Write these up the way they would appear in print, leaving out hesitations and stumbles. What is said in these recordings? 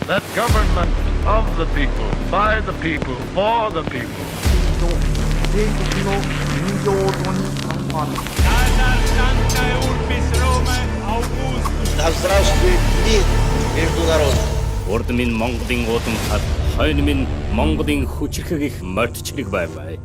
That government of the people, by the people, for the people. Да здравствует мир между народами. Урд минь Монголын уудамхад, хойно минь Монголын хүчирхэг их морьд чирэг байвай.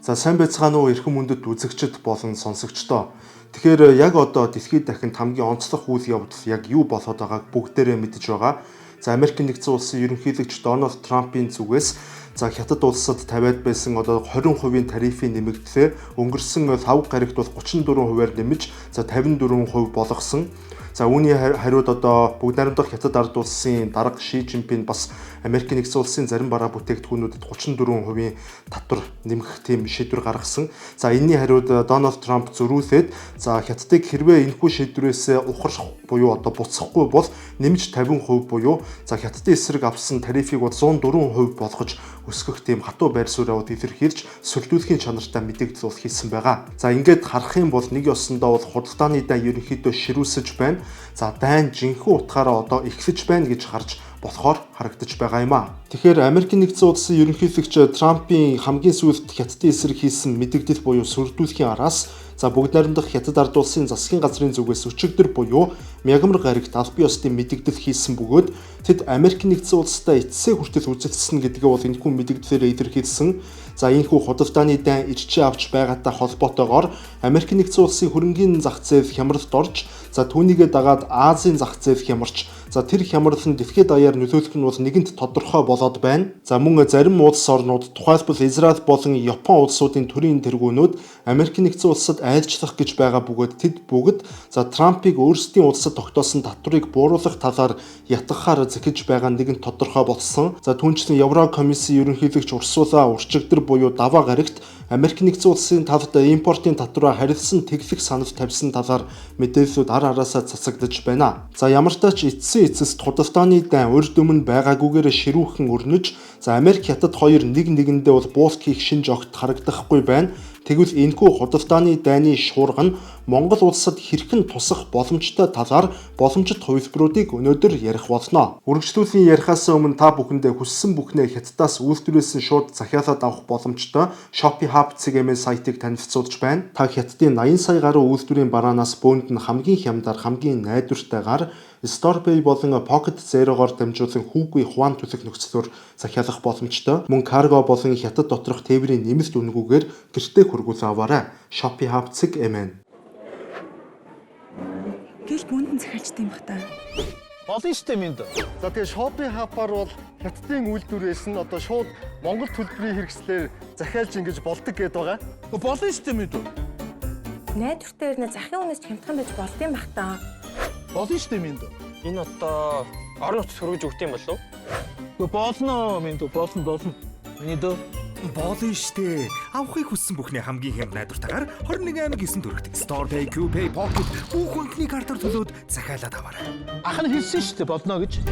За сайн байцгаана уу эрхэм хүндэт үзэгчид болон сонсогчдоо. Тэгэхээр яг одоо дэлхийд дахинд хамгийн онцлог үйл явдал яг юу болоод байгааг бүгдээрээ мэдж байгаа. За Америк нэгдсэн улсын ерөнхийлөгч Дональд Трампын зүгээс за Хятад улсад тавиад байсан одоо 20% тарифын нэмэгдлээ өнгөрсөн лав гарагт бол 34%-аар нэмэж за 54% болгосон. За үүний хариуд одоо бүгд найрамдах Хятад ард улсын дарга Ши Жинпин бас Америк нэгдсэн улсын зарим бараа бүтээгдэхүүнүүдэд 34% татвар нэмэх тийм шийдвэр гаргасан. За энэний хариуд Дональд Трамп зөрүүлээд за Хятадыг хэрвээ энэхүү шийдвэрээс ухрах буюу одоо буцахгүй бол нэмж 50% буюу за Хятадын эсрэг авсан тарифыг бол 104% болгож өсгөх тийм хатуу байр сууриа илэрхийлж сүлдүүлэхийн чанартай мэдээлэл бол хийсэн байгаа. За ингээд харах юм бол нэг ёсондоо бол худалдааны дай ерөнхийдөө ширүүсэж байна. За дайн жинхэнэ утгаараа одоо эхлэж байна гэж харж болохоор харагдаж байгаа юм а. Тэгэхээр Америк нэгдсэн улсын ерөнхийлөгч Трампын хамгийн сүүлд Хятадын эсрэг хийсэн мэдэгдэл буюу сүрдүүлэхийн араас за бүгд найрамдах Хятад ард улсын засгийн газрын зүгээс өчигдөр буюу Мягмар гарагт албан ёсны мэдэгдэл хийсэн бөгөөд тэд Америк нэгдсэн улстай эцсээ хүртэл үзэлцсэн гэдгээ бол энэхүү мэдэгдлээрээ илэрхийлсэн. За энэхүү худалдааны дайн ирчээ авч байгаатай холбоотойгоор Америк нэгдсэн улсын хөрөнгийн зах зээл хямралд орж, за түүнийгээ дагаад Азийн зах зээл хямарч, за тэр хямрал нь дэлхийд даяар нөлөөлөх нь бол нэгэнт тодорхой болоод байна. За мөн зарим улс орнууд тухайлбал Израиль болон Япон улсуудын төрийн тэргүүнүүд Америк нэгдсэн улсад айлчлах гэж байгаа бөгөөд тэд бүгд за Трампыг өөрсдийн улсад тогтоосон татварыг бууруулах талаар ятгахаар зэхэж байгаа нэгэнт тодорхой болсон. За түүнчлэн Еврокомисийн ерөнхийлөгч Урсула Урчигдэр буюу Даваа гарагт Америк нэгдсэн улсын талд импортын татвараа харилцан тэглэх санал тавьсан талаар мэдээллүүд ар араасаа цацагдаж байна. За ямар ч тач эцсийн эцэст худалдааны дайн урд өмнө байгаагүйгээр ширүүхэн өрнөж, за Америк Хятад хоёр нэг нэгэндээ бол буулт хийх шинж огт харагдахгүй байна. Тэгвэл энэхүү худалдааны дайны шуурга нь Монгол улсад хэрхэн тусах боломжтой талаар боломжит хувилбаруудыг өнөөдөр ярих болно. Үргэлжлүүлэн ярихаас өмнө та бүхэндээ хүссэн бүхнээ Хятадаас үйлдвэрлэсэн шууд захиалаад авах боломжтой Shopee Hub CGM сайтыг танилцуулж байна. Та Хятадын 80 сая гаруй үйлдвэрийн бараанаас бөөнд нь хамгийн хямдар, хамгийн найдвартайгаар StorePay болон Pocket Zero-гоор дамжуулан хүүгүй хуан төлөх нөхцлөөр захиалах боломжтой. Мөн карго болон Хятад доторх тээврийн нэмэлт үнэгүйгээр гэртээ хүргүүлэн аваарай. Shopee Hub CGM. Гэл бүндэн захиалчт юм бах та. Болно штэ минь. За тэгээ Shopee Hub-аар бол Хятадын үйлдвэрээс нь одоо шууд Монгол төлбөрийн хэрэгслээр захиалж ингэж болдог гэдээ байгаа. Болно штэ минь. Найдвартай ирнэ захын үнээс ч хямдхан байж болд юм бах та. Болно штэ минь. Энэ одоо орон нутгад хөргөж өгд юм болов уу? Болно минь болно болно. Миний дөө. Болно штэ. Авахыг хүссэн бүхний хамгийн хямд найдвартайгаар 21 аймаг 9 төрөгт Store Pay, QPay, Pocket бүх банкны картаар төлөөд захиалаад аваарай. Ах нь хэлсэн штэ болно гэж.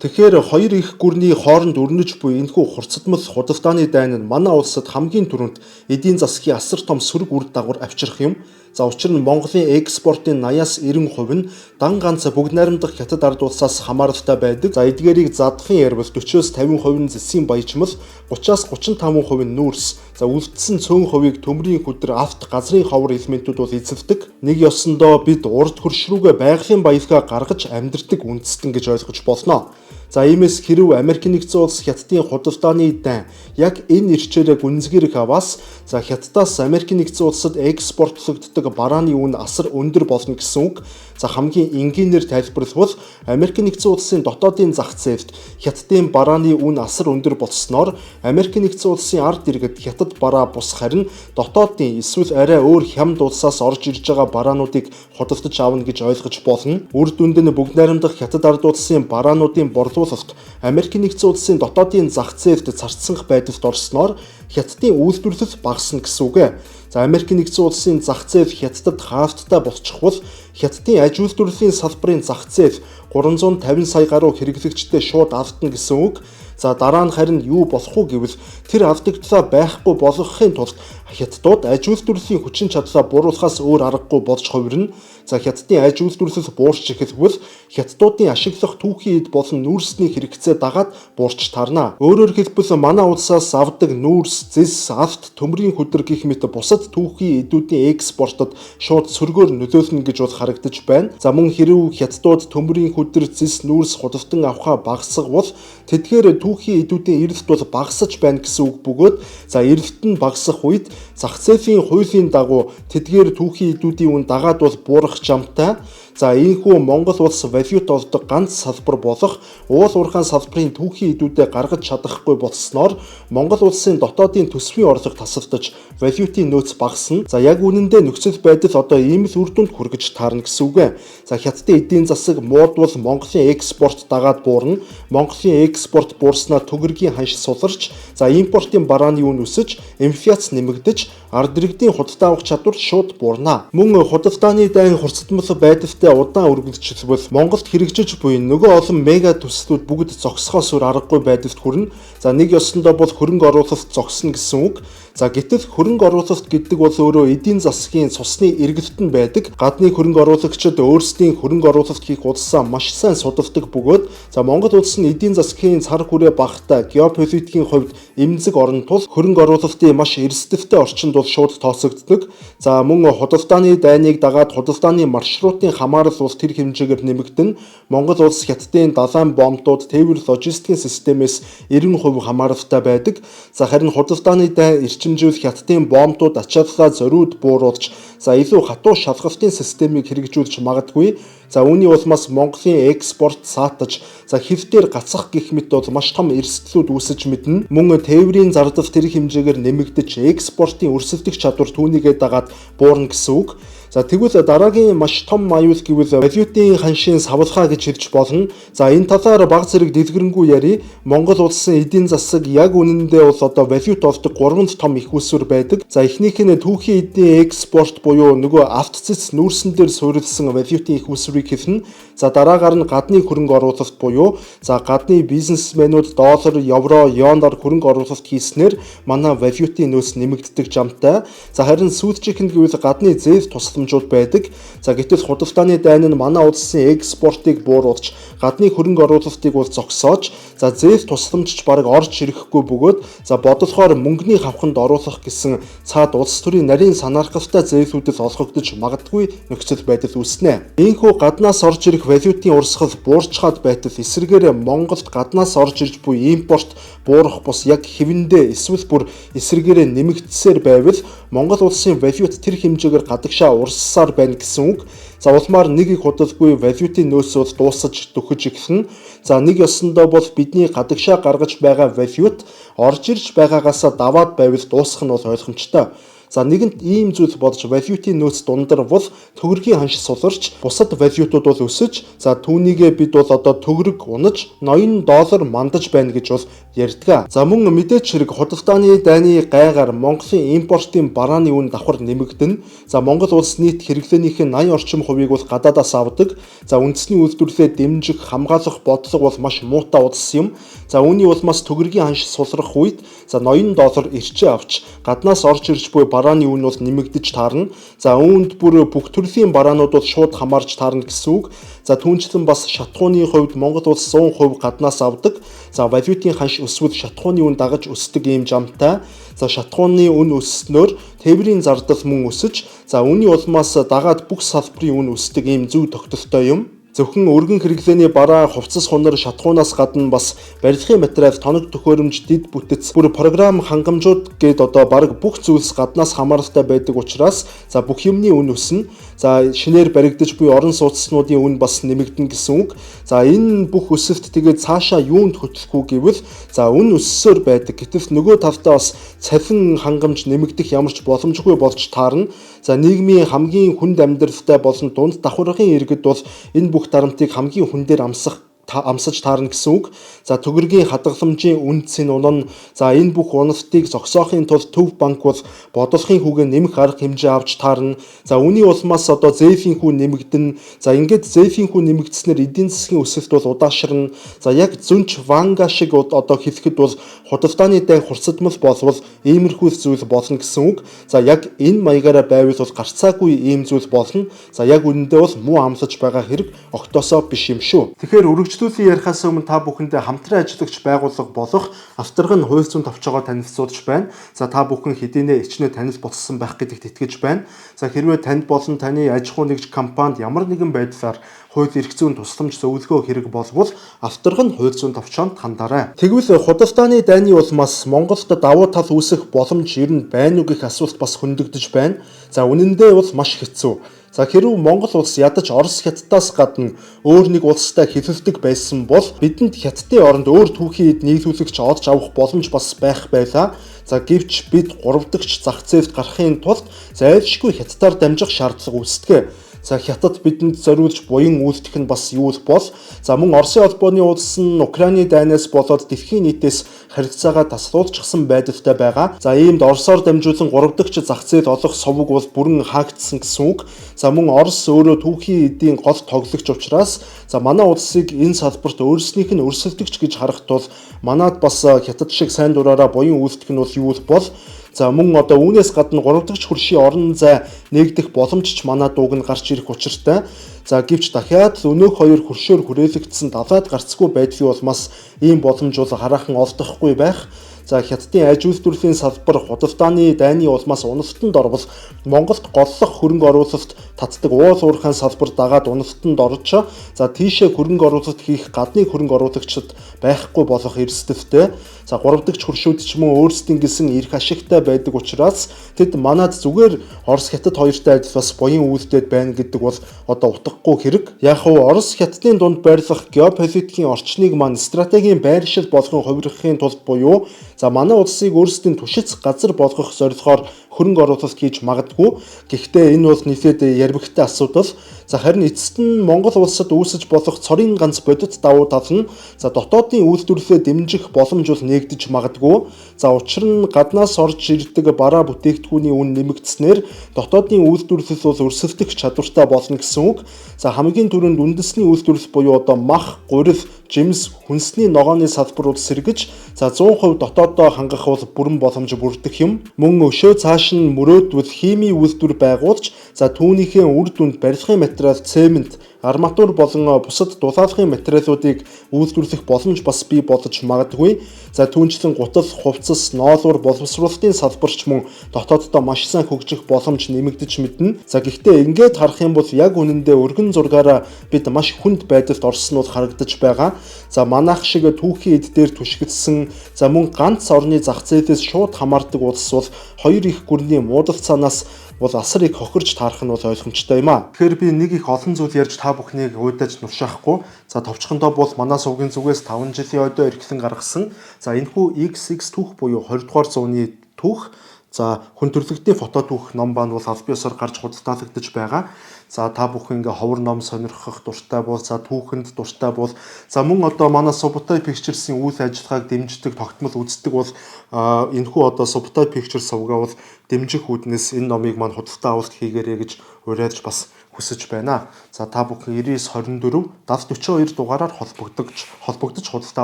Тэгэхээр хоёр их гүрний хооронд өрнөж буй энэхүү хурцдмал худалдааны дайн нь манай улсад хамгийн түрүүнд эдийн засгийн асар том сөрөг үр дагавар авчрах юм. За учир нь Монголын экспортын 80-аас 90% нь дан ганц бүгд найрамдах Хятад ард улсаас хамааралтай байдаг. За эдгээрийг задахын ярвал 40-оос 50% нь зэсийн баяжмал, 30-аас 35% нь нүүрс, за үлдсэн цөөн хувийг төмрийн хүдэр, авт, газрын ховор элементүүд бол эзэлдэг. Нэг ёсондоо бид урд хөрш рүүгээ байгалийн баялгаа гаргаж амьдрдаг үндэстэн гэж ойлгож болно. За иймээс хэрв Америк нэгдсэн улс Хятадын худалдааны дайн яг энэ ирчээрээ гүнзгийрэх аваас за Хятадаас Америк нэгдсэн улсад экспортлогддог барааны үн асар өндөр болно гэсэн үг. За хамгийн энгийнээр тайлбарлавал Америк нэгдсэн улсын дотоодын зах зээлд Хятадын барааны үн асар өндөр болсноор Америк нэгдсэн улсын ард иргэд Хятад бараа бус харин дотоодын эсвэл арай өөр хямд улсаас орж ирж байгаа бараануудыг худалдаж авна гэж ойлгож болно. Үр дүнд нь бүгд найрамдах Хятад ард улсын бараануудын борлуулалт Америк нэгдсэн улсын дотоодын зах зээлд царцсанх байдалд орсноор Хятадын үйлдвэрлэл багасна гэсэн үг ээ. За Америк нэгдсэн улсын зах зээл Хятадд хаалттай болчихвол Хятадын аж үйлдвэрлэлийн салбарын зах зээл 350 сая гаруй хэрэглэгчтэй шууд алдна гэсэн үг. За дараа нь харин юу болох уу гэвэл тэр алдагдлаа байхгүй болгохын тулд Хятадууд аж үйлдвэрлэлийн хүчин чадлаа бууруулахаас өөр аргагүй болж хувирна. За Хятадын аж үйлдвэрлэл буурч эхэлвэл Хятадуудын ашиглах түүхийн эд болон нүүрсний хэрэгцээ дагаад буурч таарна. Өөрөөр хэлбэл манай улсаас авдаг нүүрс, зэс, алт, төмрийн хүдэр гэх мэт бусад түүхийн эдүүдийн экспортод шууд сөргөөр нөлөөлнө гэж бол харагдаж байна. За мөн хэрв Хятадууд төмрийн хүдэр, зэс, нүүрс худалдан авахаа багасгавал тэдгээр түүхийн эдүүдийн эрэлт бол багасж байна гэсэн үг бөгөөд за эрэлт нь багасах үед зах зээлийн хуулийн дагуу тэдгээр түүхийн эдүүдийн үн дагаад бол буурах жамтай. За ийхүү Монгол улс валют олдог ганц салбар болох уул уурхайн салбарын түүхийн эдүүдээ гаргаж чадахгүй болсноор Монгол улсын дотоодын төсвийн орлого тасалдаж валютын нөөц багасна. За яг үнэндээ нөхцөл байдал одоо ийм л үр дүнд хүргэж таарна гэсэн үг. За Хятадын эдийн засаг муудвал Монголын экспорт дагаад буурна. Монголын экспорт буурснаар төгрөгийн ханш суларч, за импортын барааны үн өсөж, инфляц нэмэгдэж, ард иргэдийн худалдан авах чадвар шууд буурна. Мөн худалдааны дайн хурцдмал байдалтай удаан үргэлжилвэл Монголд хэрэгжиж буй нөгөө олон мега төслүүд бүгд зогсохоос өөр аргагүй байдалд хүрнэ. За нэг ёсондоо бол хөрөнгө оруулалт зогсно гэсэн үг. За гэтэл хөрөнгө оруулалт гэдэг бол өөрөө эдийн засгийн цусны эргэлт нь байдаг. Гадны хөрөнгө оруулагчид өөрсдийн хөрөнгө оруулалт хийх улсаа маш сайн судалдаг бөгөөд за Монгол улс нь эдийн засгийн цар хүрээ багатай геополитикийн хувьд эмзэг орон тул хөрөнгө оруулалтын маш эрсдэлтэй орчинд бол шууд тооцогддог. За мөн худалдааны дайныг дагаад худалдааны маршрутын хамаарал бол тэр хэмжээгээр нэмэгдэнэ. Монгол улс Хятадын далайн бомбууд, тээвэр логистикийн системээс 90% хамааралтай байдаг. За харин худалдааны дайн эрчимжүүл Хятадын бомбууд ачааллаа зориуд бууруулж, за илүү хатуу шалгалтын системийг хэрэгжүүлж магадгүй. За үүний улмаас Монголын экспорт саатаж, за хил дээр гацах гэх мэт бол маш том эрсдлүүд үүсэж мэднэ. Мөн тээврийн зардал тэр хэмжээгээр нэмэгдэж, экспортын өрсөлдөх чадвар түүнийгээ дагаад буурна гэсэн үг. За тэгвэл дараагийн маш том аюул гэвэл валютын ханшийн савлахаа гэж хэлж болно. За энэ талаар баг зэрэг дэлгэрэнгүй ярий. Монгол улсын эдийн засаг яг үнэндээ бол одоо валют олдог гурван том их усүр байдаг. За эхнийх нь түүхийн эдийн экспорт буюу нөгөө авт цэц нүүрсэн дээр суурилсан валютын их усүрийг хэлнэ. За дараагаар нь гадны хөрөнгө оруулалт буюу за гадны бизнесмэнүүд доллар, евро, юанаар хөрөнгө оруулалт хийснээр манай валютын нөөц нэмэгддэг жамтай. За харин сүүлчийнх нь гэвэл гадны зээл тусламжууд байдаг. За гэтэл худалдааны дайн нь манай улсын экспортыг бууруулж, гадны хөрөнгө оруулалтыг бол зогсоож, за зээл тусламжч бараг орж ирэхгүй бөгөөд за бодлохоор мөнгөний хавханд оруулах гэсэн цаад улс төрийн нарийн санаархалтай зээлүүдэд олгогдож магадгүй нөхцөл байдал үүснэ. Ийхүү гаднаас орж ирэх валютын урсгал буурчхаад байтал эсрэгээрээ Монголд гаднаас орж ирж буй импорт буурах бус яг хэвэндээ эсвэл бүр эсрэгээрээ нэмэгдсээр байвал Монгол улсын валют тэр хэмжээгээр гадагшаа урссаар байна гэсэн үг. За улмаар нэг их худалгүй валютын нөөц бол дуусаж дөхөж эхэлнэ. За нэг ёсондоо бол бидний гадагшаа гаргаж байгаа валют орж ирж байгаагаасаа даваад байвал дуусах нь бол ойлгомжтой. За нэгэнт ийм зүйл болж валютын нөөц дундарвал төгрөгийн ханш суларч бусад валютууд бол өсөж, за түүнийгээ бид бол одоо төгрөг унаж ноён доллар мандаж байна гэж бол ярьдаг. За мөн мэдээч хэрэг худалдааны дайны гайгаар Монголын импортын барааны үн давхар нэмэгдэнэ. За Монгол улс нийт хэрэглээнийх нь 80 орчим хувийг бол гадаадаас авдаг. За үндэсний үйлдвэрлэлээ дэмжих, хамгаалах бодлого бол маш муутай улс юм. За үүний улмаас төгрөгийн ханш сулрах үед за ноён доллар эрчээ авч гаднаас орж ирж буй барааны үн бол нэмэгдэж таарна. За үүнд бүр бүх төрлийн бараанууд бол шууд хамаарч таарна гэсэн үг. За түүнчлэн бас шатхууны хувьд Монгол улс 100% гаднаас авдаг. За валютын ханш өсвөл шатхууны үн дагаж өсдөг ийм жамтай. За шатхууны үн өсснөөр тээврийн зардал мөн өсөж, за үүний улмаас дагаад бүх салбарын үн өсдөг ийм зөв тогтолтой юм. Зөвхөн өргөн хэрэглээний бараа, хувцас хунар, шатхуунаас гадна бас барилгын материал, тоног төхөөрөмж, дэд бүтэц, бүр програм хангамжууд гээд одоо бараг бүх зүйлс гаднаас хамааралтай байдаг учраас за бүх юмны үн өснө. За шинээр баригдаж буй орон сууцнуудын үн бас нэмэгдэнэ гэсэн үг. За энэ бүх өсөлт тэгээд цаашаа юунд хөтлөхгүй гэвэл за үн өссөөр байдаг. Гэтэл нөгөө талдаа бас цалин хангамж нэмэгдэх ямар ч боломжгүй болж таарна. За нийгмийн хамгийн хүнд амьдралтай болон дунд давхаргын иргэд бол энэ бүх дарамтыг хамгийн хүн дээр амсах амсаж таарна гэсэн үг. За, төгрөгийн хадгаламжийн үнэ цэн унана. За, энэ бүх уналтыг зогсоохын тулд Төв банк бол бодлогын хүүгээ нэмэх арга хэмжээ авч таарна. За, үүний улмаас одоо зээлийн хүү нэмэгдэнэ. За, ингээд зээлийн хүү нэмэгдснээр эдийн засгийн өсөлт бол удаашрна. За, яг зөнч Ванга шиг одоо хэлэхэд бол худалдааны дайн хурцдмал болвол иймэрхүү зүйл болно гэсэн үг. За, яг энэ маягаараа байвал бол гарцаагүй ийм зүйл болно. За, яг үнэндээ бол муу амлаж байгаа хэрэг огтоосоо биш юм шүү. Тэгэхээр үргэлжлүүлэн ярихаас өмнө та бүхэндээ хамтран ажиллагч байгууллага болох Авторгон хууль зүйн товчоогоо танилцуулж байна. За, та бүхэн хэдийнэ ичнэ танил болсон байх гэдэгт итгэж байна. За, хэрвээ танд болон таны аж ахуй нэгж компанид ямар нэгэн байдлаар хууль эрх зүйн тусламж, зөвлөгөө хэрэг болвол Авторгон хууль зүйн товчоонд хандаарай. Тэгвэл худалдааны дайны улмаас Монголд давуу тал үүсэх боломж ер нь байна уу гэх асуулт бас хөндөгдөж байна. За, үнэндээ бол маш хэцүү. За, хэрв Монгол улс ядаж Орос, Хятадаас гадна өөр нэг улстай хилэлдэг байсан бол бидэнд Хятадын оронд өөр түүхийн эд нийлүүлэгч олж авах боломж бас байх байлаа. За, гэвч бид гурав дахь зах зээлд гарахын тулд зайлшгүй Хятадаар дамжих шаардлага үүсдэг. За, Хятад бидэнд зориулж буян үйлдэх нь бас юу л бол. За, мөн Оросын холбооны улс нь Украины дайнаас болоод дэлхийн нийтээс харилцаагаа таслуулчихсан байдалтай байгаа. За, иймд Оросоор дамжуулан гурав дахь зах зээл олох суваг бол бүрэн хаагдсан гэсэн үг. За, мөн Орос өөрөө түүхийн эдийн гол тоглогч учраас, за, манай улсыг энэ салбарт өөрснийх нь өрсөлдөгч гэж харах тул манад бас Хятад шиг сайн дураараа буян үйлдэх нь бол юу л бол. За, мөн одоо үүнээс гадна 3 дахь хөршийн орон зай нээгдэх боломж ч манай дууг нь гарч ирэх учиртай. За, гэвч дахиад л өнөөх хоёр хөршөөр хүрээлэгдсэн далайд гарцгүй байдлын улмаас ийм боломж бол хараахан олдохгүй байх. За, Хятадын аж үйлдвэрлэлийн салбар худалдааны дайны улмаас уналтанд орвол Монголд голлох хөрөнгө оруулалт татдаг уул уурхайн салбар дагаад уналтанд орж, за, тийшээ хөрөнгө оруулалт хийх гадны хөрөнгө оруулагчид байхгүй болох эрсдэлтэй. За, гурав дахь хөршүүд ч мөн өөрсдийн гэсэн эрх ашигтай байдаг учраас тэд манад зүгээр Орос, Хятад хоёртой адил бас буян үйлдээд байна гэдэг бол одоо утгагүй хэрэг. Яг уу Орос, Хятадын дунд байрлах геополитикийн орчныг маань стратегийн байршил болгон хувиргахын тулд буюу, за, манай улсыг өөрсдийн түшиц газар болгох зорилгоор хөрөнгө оруулалт хийж магадгүй. Гэхдээ энэ бол нэлээд ярмигтай асуудал. За, харин эцэст нь Монгол улсад үүсэж болох цорын ганц бодит давуу тал нь, за, дотоодын үйлдвэрлэлээ дэмжих боломж бол нээгдэж магадгүй. За, учир нь гаднаас орж ирдэг бараа бүтээгдэхүүний үн нэмэгдснээр дотоодын үйлдвэрлэл бол өрсөлдөх чадвартай болно гэсэн үг. За, хамгийн түрүүнд үндэсний үйлдвэрлэл буюу одоо мах, гурил, жимс, хүнсний, ногооны салбар бол сэргэж, за, 100% дотоодоо хангах бол бүрэн боломж бүрдэх юм. Мөн өшөө цааш нь мөрөөдвөл химийн үйлдвэр байгуулж, за, түүнийхээ үр дүнд барилгын материал, цемент, арматур болон бусад дулаалгын материалуудыг үйлдвэрлэх боломж бас бий болж магадгүй. За, түүнчлэн гутал, хувцас, ноолуур боловсруулалтын салбар ч мөн дотооддоо маш сайн хөгжих боломж нэмэгдэж мэднэ. За, гэхдээ ингээд харах юм бол яг үнэндээ өргөн зургаараа бид маш хүнд байдалд орсон бол харагдаж байгаа. За, манайх шиг түүхийн эд дээр түшиглэсэн, за, мөн ганц орны зах зээлээс шууд хамаардаг улс бол хоёр их гүрний муудалцаанаас бол асар их хохирж таарах нь бол ойлгомжтой юм а. Тэгэхээр би нэг их олон зүйл ярьж та бүхнийг уйдаж нушаахгүй. За, товчхондоо бол манай сувгийн зүгээс 5 жилийн ойдоо эрхлэн гаргасан. За, энэхүү XX түүх буюу 20 дугаар зууны түүх, за, хүн төрөлхтний фото түүх ном банд бол аль биесээр гарч худалдаалагдаж байгаа. За, та бүхэн ингээ ховор ном сонирхох дуртай бол, за, түүхэнд дуртай бол, за, мөн одоо манай Subutai Pictures-ийн үйл ажиллагааг дэмждэг, тогтмол үздэг бол энэхүү одоо Subutai Pictures сувгаа бол дэмжих үүднээс энэ номыг маань худалдаа авалт хийгээрэй гэж уриалж бас хүсэж байна. За, та бүхэн 99 24 70 42 дугаараар холбогдож худалдаа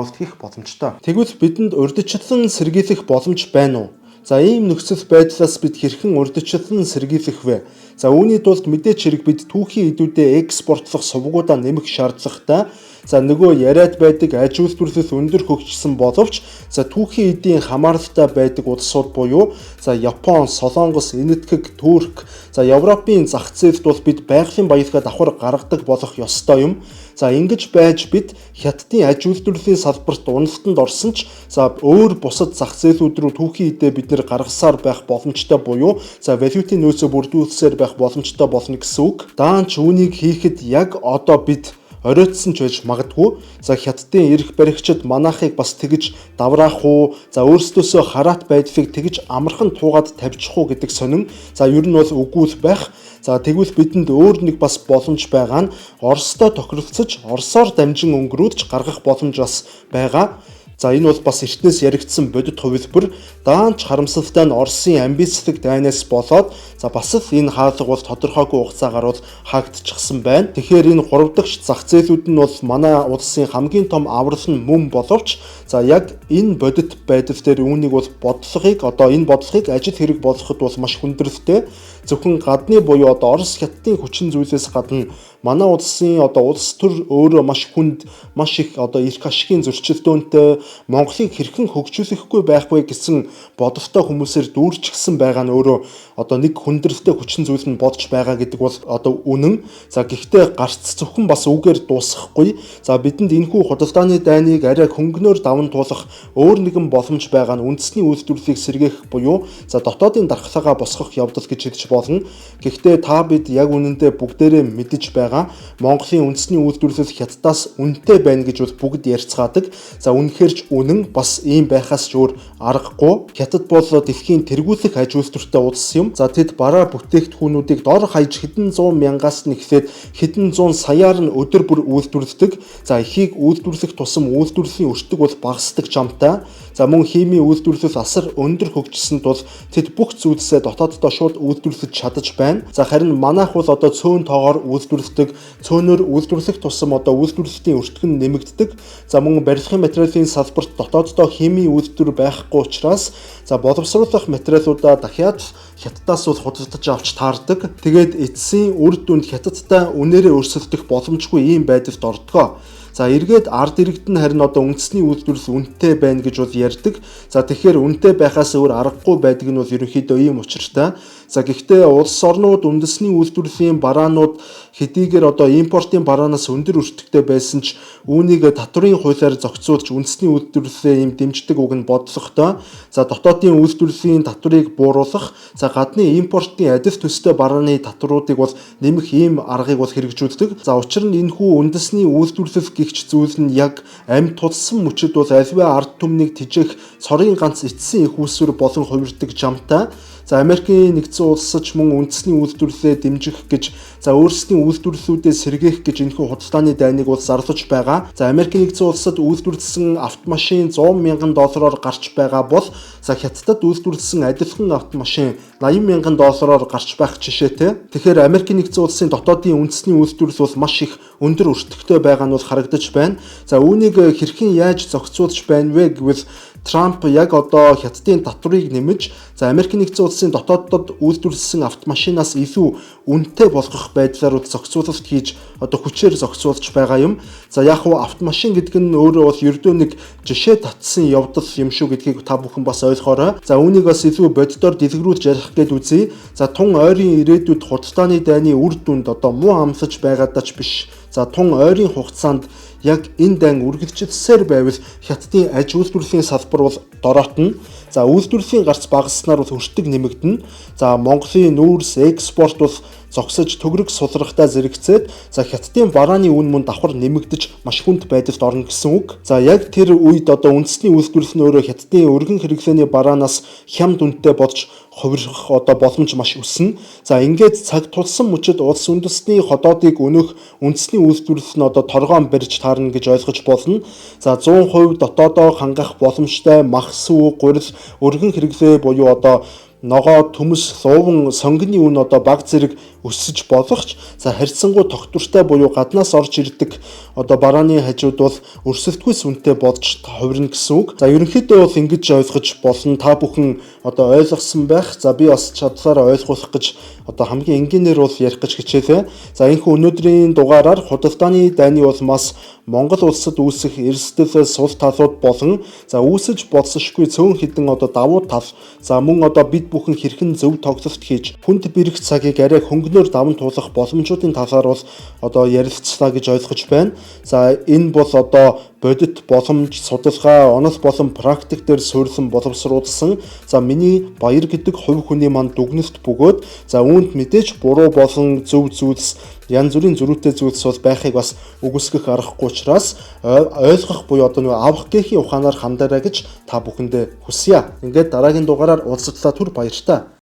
авалт хийх боломжтой. Тэгвэл бидэнд урьдчилан сэргийлэх боломж байна уу? За, ийм нөхцөл байдлаас бид хэрхэн урьдчилан сэргийлэх вэ? За, үүний тулд мэдээч хэрэг бид түүхийн эдүүдээ экспортлох сувгуудаа нэмэх шаардлагатай. За, нөгөө яриад байдаг аж үйлдвэрлэл өндөр хөгжсөн боловч, за, түүхийн эдийн хамааралтай байдаг улсууд буюу, за, Япон, Солонгос, Энэтхэг, Турк, за, Европын зах зээлд бол бид байгалийн баялгаа давхар гаргадаг болох ёстой юм. За, ингэж байж бид Хятадын аж үйлдвэрлэлийн салбарт уналтанд орсон ч, за, өөр бусад зах зээлүүд рүү түүхийн эдээ бид нэр гаргасаар байх боломжтой буюу, за, валютын нөөцөө бүрдүүлсээр байх боломжтой болно гэсэн үг. Даанч үүнийг хийхэд яг одоо бид оройтсон ч байж магадгүй. За, Хятадын эрх баригчид манайхыг бас тэгж давраах уу? За, өөрсдөөсөө хараат байдлыг тэгж амархан туугаад тавьчих уу гэдэг сонин. За, ер нь бол үгүй л байх. За тэгвэл бидэнд өөр нэг бас боломж байгаа нь Оростой тохиролцож Оросоор дамжин өнгөрүүлж гаргах боломж бас байгаа. За энэ бол бас эртнээс яригдсан бодит хувилбар. Даанч харамсалтай нь Оросын амбицлог дайнаас болоод за бас л энэ хаалга бол тодорхойгүй хугацаагаар бол хаагдчихсан байна. Тэгэхээр энэ гурав дахь зах зээлүүд нь бол манай улсын хамгийн том аврал нь мөн боловч за яг энэ бодит байдал дээр үүнийг бол бодлогыг одоо энэ бодлогыг ажил хэрэг болгоход бол маш хүндрэлтэй. Зөвхөн гадны буюу одоо Орос Хятадын хүчин зүйлээс гадна манай улсын одоо улс төр өөрөө маш хүнд, маш их одоо эрх ашигын зөрчилдөөнтэй Монголыг хэрхэн хөгжүүлэхгүй байх вэ гэсэн бодолтой хүмүүсээр дүүрчихсэн байгаа нь өөрөө одоо нэг хүндрэлтэй хүчин зүйл нь бодж байгаа гэдэг бол одоо үнэн. За гэхдээ гарц зөвхөн бас үгээр дуусахгүй. За бидэнд энэхүү худалдааны дайныг арай хөнгөнөөр даван туулах өөр нэгэн боломж байгаа нь үндэсний үйлдвэрлэлийг сэргээх буюу за дотоодын дархлаагаа босгох явдал гэж хэлж болно. Гэхдээ та бид яг үнэндээ бүгдээрээ мэдэж байгаа Монголын үндэсний үйлдвэрлэл Хятадаас үнэтэй байна гэж бол бүгд ярьцгаадаг. За үнэхээр ч үнэн, бас ийм байхаас ч өөр аргагүй. Хятад бол дэлхийн тэргүүлэх аж үйлдвэртэй улс юм. За тэд бараа бүтээгдэхүүнүүдийг дор хаяж хэдэн зуун мянгаас нь эхлээд хэдэн зуун саяар нь өдөр бүр үйлдвэрлэдэг. За эхийг үйлдвэрлэх тусам үйлдвэрлэлийн өртөг бол багасдаг чамтай. За мөн химийн үйлдвэрлэл асар өндөр хөгжсөн тул тэд бүх зүйлсээ дотооддоо шууд үйлдвэрлэж чадаж байна. За харин манайх бол одоо цөөн тоогоор үйлдвэрлэдэг, цөөнөөр үйлдвэрлэх тусам одоо үйлдвэрлэлийн өртөг нь нэмэгддэг. За мөн барилгын материалын салбарт дотооддоо химийн үйлдвэр байхгүй учраас за боловсруулах материалуудаа дахиад Хятадаас бол худалдаж авч таардаг. Тэгээд эцсийн үр дүнд Хятадтай үнээрээ өрсөлдөх боломжгүй ийм байдалд ордгоо. За эргээд ард иргэд нь харин одоо үндэсний үйлдвэрлэл үнэтэй байна гэж бол ярьдаг. За тэгэхээр үнэтэй байхаас өөр аргагүй байдаг нь бол ерөнхийдөө ийм учиртай. За гэхдээ улс орнууд үндэсний үйлдвэрлэлийн бараанууд хэдийгээр одоо импортын бараанаас өндөр өртөгтэй байсан ч үүнийг татврын хуулиар зохицуулж үндэсний үйлдвэрлэлээ ийм дэмждэг үг нь бодлоготой. За дотоодын үйлдвэрлэлийн татврыг бууруулах, за гадны импортын адил төстэй барааны татвруудыг бол нэмэх ийм аргыг бол хэрэгжүүлдэг. За учир нь энэхүү үндэсний үйлдвэрлэл гихч зүйл нь яг амьд тулсан мөчид бол аливаа ард түмнийг тэжээх цорын ганц эцсийн их усүр болон хувирдаг жамтай. За Америкийн нэгдсэн улс ч мөн үндэсний үйлдвэрлэлээ дэмжих гэж за өөрсдийн үйлдвэрлэлүүдээ сэргээх гэж энэхүү худалдааны дайныг бол зарлаж байгаа. За Америкийн нэгдсэн улсад үйлдвэрлэсэн автомашин 100 мянган доллараар гарч байгаа бол за Хятадд үйлдвэрлэсэн адилхан автомашин 80 мянган доллараар гарч байх жишээтэй. Тэгэхээр Америкийн нэгдсэн улсын дотоодын үндэсний үйлдвэрлэл бол маш их өндөр өртөгтэй байгаа нь бол харагдаж байна. За үүнийг хэрхэн яаж зохицуулж байна вэ гэвэл Трамп яг одоо Хятадын татврыг нэмэж за Америкийн нэгдсэн улсын дотооддод үйлдвэрлэсэн автомашинаас илүү үнэтэй болгох байдлаар бол зохицуулалт хийж одоо хүчээр зохицуулж байгаа юм. За яг хуу автомашин гэдэг нь өөрөө бол ердөө нэг жишээ татсан явдал юм шүү гэдгийг та бүхэн бас ойлгоорой. За үүнийг бас илүү боддоор дэлгэрүүлж ярих гээд үзье. За тун ойрын ирээдүйд худалдааны дайны үр дүнд одоо муу амлаж байгаадаа ч биш. За тун ойрын хугацаанд яг энэ дан үргэлжилсээр байвал Хятадын аж үйлдвэрлэлийн салбар бол дороотно. За үйлдвэрлэлийн гарц багасснаар бол өртөг нэмэгдэнэ. За Монголын нүүрс экспорт бол зогсож төгрөг сулрахтай зэрэгцээд за Хятадын барааны үн мөн давхар нэмэгдэж маш хүнд байдалд орно гэсэн үг. За яг тэр үед одоо үндэсний үйлдвэрлэл нь өөрөө Хятадын өргөн хэрэглээний бараанаас хямд үнэтэй болж хувирах одоо боломж маш өснө. За ингээд цаг тулсан мөчид улс үндэсний ходоодыг өнөөх үндэсний үйлдвэрлэл нь одоо торгоон барьж таарна гэж ойлгож болно. За 100% дотоодоо хангах боломжтой мах, сүү, гурил, өргөн хэрэглээ буюу одоо ногоо, төмөс, лууван, сонгоны үн одоо баг зэрэг өсөж болох ч за харьцангуй тогтвортой буюу гаднаас орж ирдэг одоо барааны хажууд бол өрсөлдөхүйс үнэтэй болж хувирна гэсэн үг. За ерөнхийдөө бол ингэж ойлгож болно. Та бүхэн одоо ойлгосон байх. За би бас чадлаараа ойлгуулах гэж одоо хамгийн энгийнээр бол ярих гэж хичээлээ. За энэхүү өнөөдрийн дугаараар худалдааны дайны улмаас Монгол улсад үүсэх эрсдэл сул талууд болон за үүсэж болсошгүй цөөн хэдэн одоо давуу тал за мөн одоо бид бүхэн хэрхэн зөв тоглолт хийж хүнд бэрх цагийг арай хөнгөнөөр даван туулах боломжуудын талаар бол одоо ярилцлаа гэж ойлгож байна. За энэ бол одоо бодит боломж, судалгаа, онол болон практик дээр суурилсан боловсруулсан за миний баяр гэдэг хувь хүний манд дүгнэлт бөгөөд за үүнд мэдээж буруу болон зөв зүйлс янз бүрийн зөрүүтэй зүйлс бол байхыг бас үгүйсгэх аргагүй учраас ойлгох буюу одоо нэг авах гэхийн ухаанаар хандаарай гэж та бүхэндээ хүсье. Ингээд дараагийн дугаараар уулзтлаа, түр баяртай.